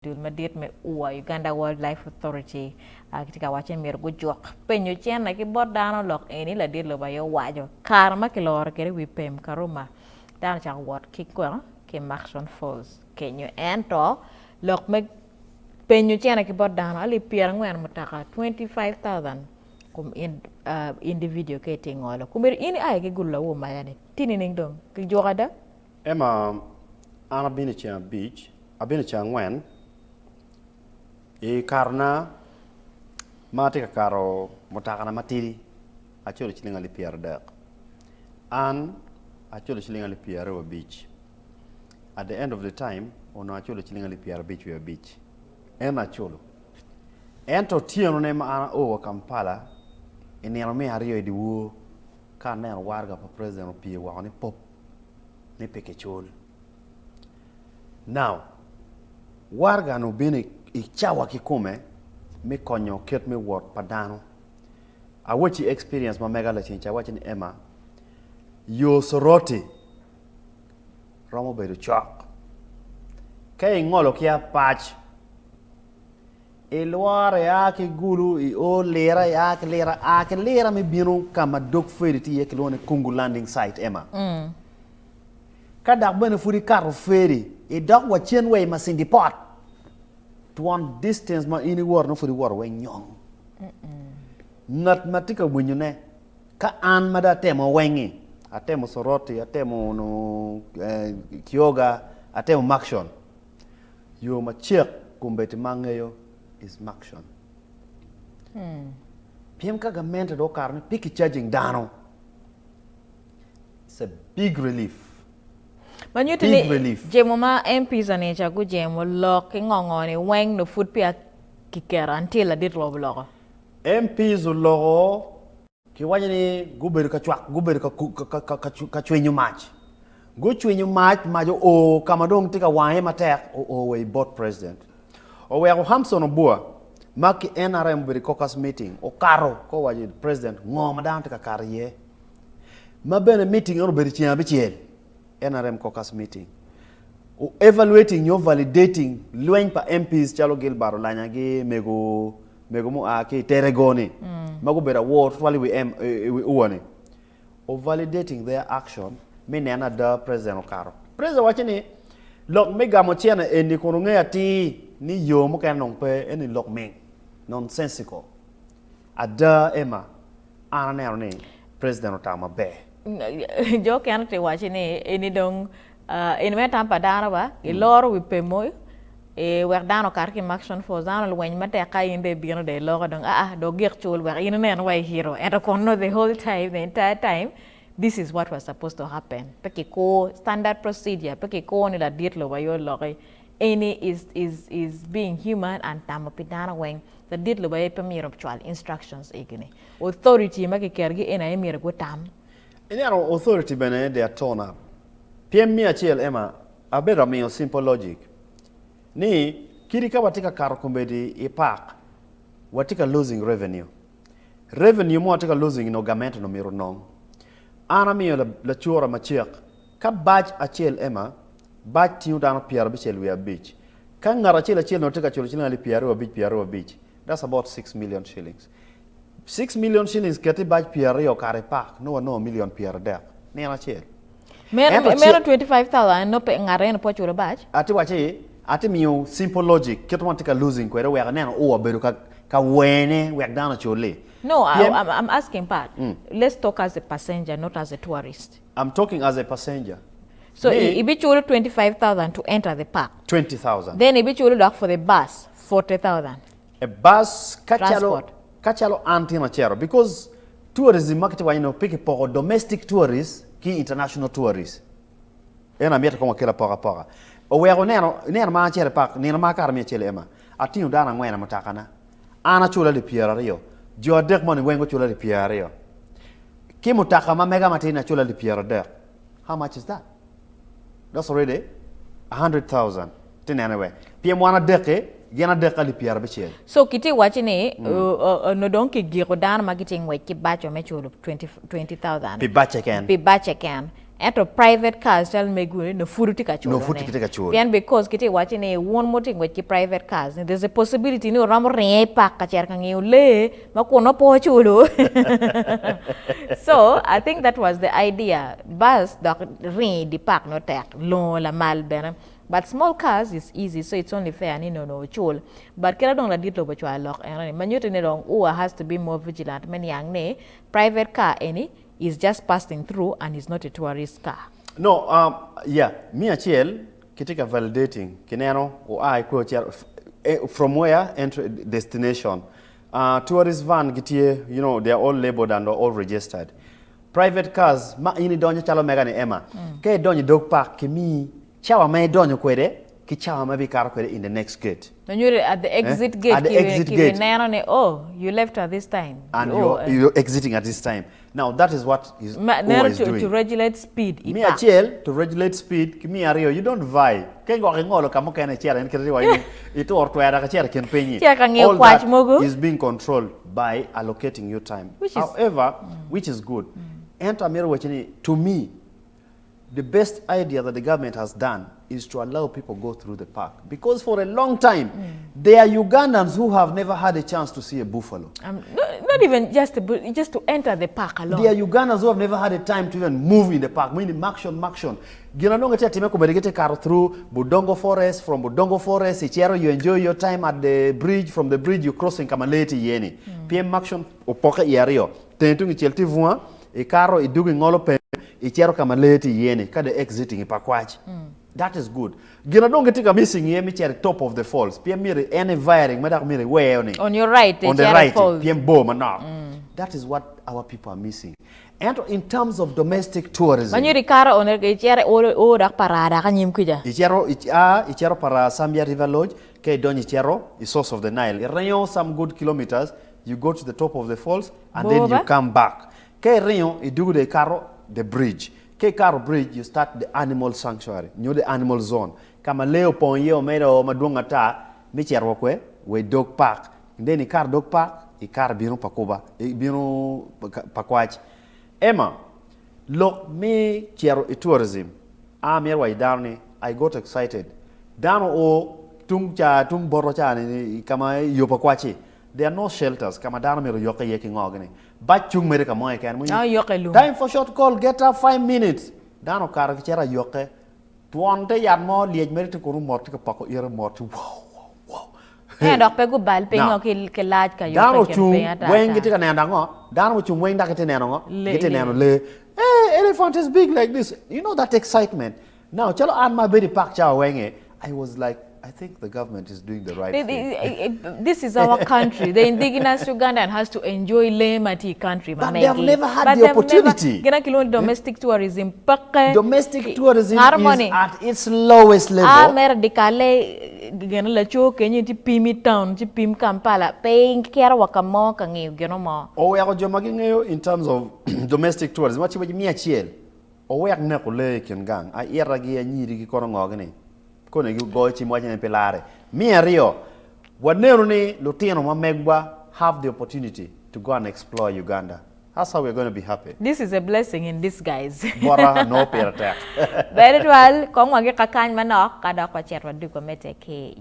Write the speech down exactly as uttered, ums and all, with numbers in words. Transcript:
Dul madit me U A, Uganda Wildlife Authority, a, kitye ka waco ni myero gujwok penyo cene ki bot dano lok eni ladit lobo aye owaco. Kare ma kiloro kede wi pem Karuma, dano ocako wot ki kweno ki Murchison Falls kenyo. Ento lok me penyo cene ki bot dano, alip pyerangwen mutoka, twenty-five thousand kum in, ah, individual ka itye ŋolo. Kumeri in aye ki gulu awo maya ni, tini niŋ doŋ ki jwok ada? Emma, an abino i ceŋ abic, abino i ceŋ aŋwen. I karona ma atye ka kato mutakana matidi, aculo ciliŋ alip pyeradek. An aculo ciliŋ alip pyeraryo abic. At the end of the time, onwoŋo aculo ciliŋ alip pyerabic wie abic. En aculo. Ento otyeno-ne ma an ao wa Kampala, i nino me aryo i dyewor, ka aneno waraga pa President opye woko ni pop, ni pe kicul. Now, waraga-nu obino i, i cawa kikome me konyo kit me wot pa dano. Awacci experience ma mega lacen ca, awacci ni, Emma, yo Soroti romo bedo cok. Ka iŋolo ki apac, ilworo, ia ki Gulu, i o Lira, ia ki Lira, a ki Lira me bino ka ma dog ferry tye iye, kilwongo ni Kungu Landing Site, Emma. Mm. Ka dok bene pwod ikato ferry, idok wa cen wa i Masindi Port. Twon distance ma in iwoto-nu pwod iwoto weng nyoŋ. Mm-mm. Ŋat ma tye ka winyone, ka an ma dok atemo weŋ-ŋi, atemo Soroti, atemo no, eh, Kyoga, atemo Murchison. Yo macek kombeddi ma aŋeyo is Murchison. Hmm. Pien ka gamente dok okato ni pe kicharging dano, it's a big relief. Ma nyuto ni jemo ma M Ps ane ca gujemo lok i ŋoŋo ni weŋ no pwod peya kiketo until ladit lobo loko. M Ps oloko, kiwaco ni gubedo ka cwak, gubedo ka ku-, ka, ka, ka, ka cw-, ka cwinyo mac. Gucwinyo mac, mac oo ka ma doŋ tye ka waŋe matek, oo wa i bot President. Oweko Hamson Obua, ma ki N R M obedo i caucus meeting, okato ka owaco i President ŋo ma dano tye ka kato iye. Ma bene meeting en obedo i ceŋ abicel, N R M caucus meeting. O-, evaluating nyo validating lweny pa M Ps calo Gilbert Olanya gi mego, mego mu a ki Terego-ni, mm, ma gubedo awor tutwal i wi M-, i, i wi U A-ni. O validating their action, me neno ada President okato. President waco ni, lok me gamo cene eni kun oŋe atir ni yo mukene noŋ pe, eni lok miŋ, nonsensical. Ada, Emma, an aneno ni President otamo maber. Jo okene te waco ni, eni doŋ, ah, eni me tam pa dano ba, mm, iloro wi pemo, eh, wek dano okat ki Murchison Falls, dano lweny matek ka in de ibino de iloko doŋ, ah, ah, dok gik cul wek in inen wa i hero. Ento kono the whole time, the entire time, this is what was supposed to happen. Pe kiko standard procedure, pe kiko ni ladit lobo aye oloki. Eni is, is, is being human and tamo pi dano weŋ. Ladit lobo aye pe myero cwal instructions egini. Authority ma kiketogi en aye myero gutam. Iniaro authority bene, they are torn up. Pien mia acel, Emma, abedo amiyo simple logic. Ni, kidi ka watye ka kato kombeddi i park, watye ka losing revenue. Revenue mo atye ka losing no gamente no myero noŋ. An amiyo la-, lacura macek, ka bac acel, Emma, bac tiŋo dano pyerabicel wie abic. Ka ŋat acel acel no tye ka culo ciliŋ alip pyeraryo abic, pyeraryo abic, that's about six million shillings. Six million shillings keti bac pyeraryo kare i park, no, no, million pyeradek. Nino acel. Meno, ento meno ce- twenty-five thousand, no, pe, ŋat en pe oculo bac? Ati waci, ati miyo simple logic, kit wan tye ka losing kwede, wek aneno, oh, abedo ka, ka wene, wek dano oculi. No, I, pien I'm, I'm asking part. Mm. Let's talk as a passenger, not as a tourist. I'm talking as a passenger. So, ni i-, ibiculo twenty-five thousand to enter the park. Twenty thousand. Then ibiculo dok for the bus, forty thousand. A bus, ka calo, transport, ka calo an tin acero, because tourism ma kitye waco ni pe kipoko domestic tourists ki international tourists. En amito kong akel apoka apoka. Oweko neno, neno ma acero i park, nino ma akato mia acel, Emma, atingo dano angwen i mutakana. An aculo alip pyeraryo. Jo adek moni weng oculo alip pyeraryo. Ki mutoka ma mega matin aculo alip pyeradek. How much is that? That's already a hundred thousand. Ti nene we. Pien wan adek-ki, gin adek alip pyerabicel. So, kitye waco ni, mm, uh, uh, uh, no dong kigiko dano ma gitye ngwec ki baco me culo twenty, twenty thousand. Pi bac keken. Pi bac keken. Ento private cars calo megi ni no food tye ka culo. No food tye ka culo. Pien because kitye wacho ni won mo tye ngwec ki private cars, ni there's a possibility ni oromo ringe i park ka cito ka ngiyo lee ma kun opo oculo. So I think that was the idea. Bus dok ringo i di park no tek, longo lamal bene. But small cars is easy, so it's only fair ni nono ocul. But kit adong ladit lobo cwa lok eno ni, manyuto ni dong ua has to be more vigilant me niang ni private car eni is just passing through and is not a tourist car. No, um, yeah, me acel, kitye ka validating, kineno, o a i kwe ocito, eh, from where, entry, destination. Uh, tourist van gitye, you know, they are all labeled and all registered. Private cars, ma in idonyo calo mega ni Emma, mm, ka idonyo i dog park, kimi cawa ma idonyo kwede, ki cawa ma bikato kwede in the next gate. Onyuto at the exit gate, at the exit gate, neno ni, oh, you left at this time. And oh, you're, eh, you're exiting at this time. Now, that is what is, ma, neno is to, doing. To regulate speed. Me acel, to regulate speed, ki me aryo, you don't vie. Ka igwok ingolo ka mukene icero, en kite iwaco ni itur twera ka cero ken penyi. Cero ka ngiyo kwac mogo. All that is being controlled by allocating your time. Which is, however, mm, which is good. Mm. Ento amito wacho ni, to me, the best idea that the government has done is to allow people go through the park. Because for a long time, mm, there are Ugandans who have never had a chance to see a buffalo. Um, not, not even just a bu-, just to enter the park alone. There are Ugandans who have never had a time to even move in the park. Meaning, makshon, makshon. Gin anonge tye atime komedi gitye kato through Budongo Forest, from Budongo Forest, icero, you enjoy your time at the bridge, from the bridge you crossing ka ma lee tye iye ni. Mm. P M makshon opoke i aryo. Tenge tuŋ icel tye bunga, ikato, idugo iŋolo pem, icero ka ma lee tye iye ni, ka the exiting i Pakwac. Mm. That is good. Gin adong gitye ka missing iye me cero i top of the falls. Pien myero en i firing, ma dok myero iweo ni. On your right, on the right, falls. Pien bor manok. Mm. That is what our people are missing. Ento in terms of domestic tourism. Manyiri kara onega icero o, o dok para dok anyim kuja. Icero, ic-, a, icero para Zambia River Lodge, ka idonyo icero i source of the Nile. Iringo some good kilometers, you go to the top of the falls, and then you come back. Ka iringo, idugo de ikato the bridge. Ka ikato bridge, you start the animal sanctuary, nyo the animal zone. Ka ma lee opoŋ iye omedo madwong ata, me cito wa kwe, wa i dog park. And then ikato dog park, ikato bino Pakuba, i-, bino Pa-, Pakwac. Emma, lok me cito i tourism, a, myero wa i dano ni, I got excited. Dano o tuŋ ca, tuŋ boto ca ni, ni, ka ma i yo Pakwac-ci, there are no shelters, ka ma dano myero yokke iye ki ŋo gini. Bac cuŋ mere ka mo keken. Dano yokke i lum. Time for short call, get up five minutes. Dano okato ki cito ayokke. Twon te yat mo lyec mere tye kunu mot, tye ka pako ite mot, tye, wow, wow, wow. Ento dok pe gubal piny o ki, ki lac ka yot dano pe kin ocung piny ata weng ata. Gitye ka neno aŋo? Dano ocung weng dok gitye neno aŋo? Lee, gitye neno lee. Hey, elephant is big like this. You know that excitement. Now, calo an ma abedo i park ca wenge, I was like, I think the government is doing the right thing. This is our country. The indigenous Ugandan has to enjoy lee ma tye i country ma megi. But they have never had the opportunity. Gin akilwongo ni domestic tourism, peke. Domestic tourism is at its lowest level. A mere dikale, gin laco kenyo tye pim i town, tye pim Kampala, pe ikero wa ka mo ka ngiyo gino mo. Oweko jo ma gingeyo in terms of domestic tourism, wacci wacci mia acel. Owek neko lee i kin gang, a itagi, anyirigi kono ŋogi ni, konegi ogoyo cim waco ni pe larre. Me aryo, wanenu ni lutino ma megwa have the opportunity to go and explore Uganda. That's how we're gonna be happy. This is a blessing in disguise. Bota no pire tek. Very well, kong wagi kakany manok, ka dok wacet waduk wamete ki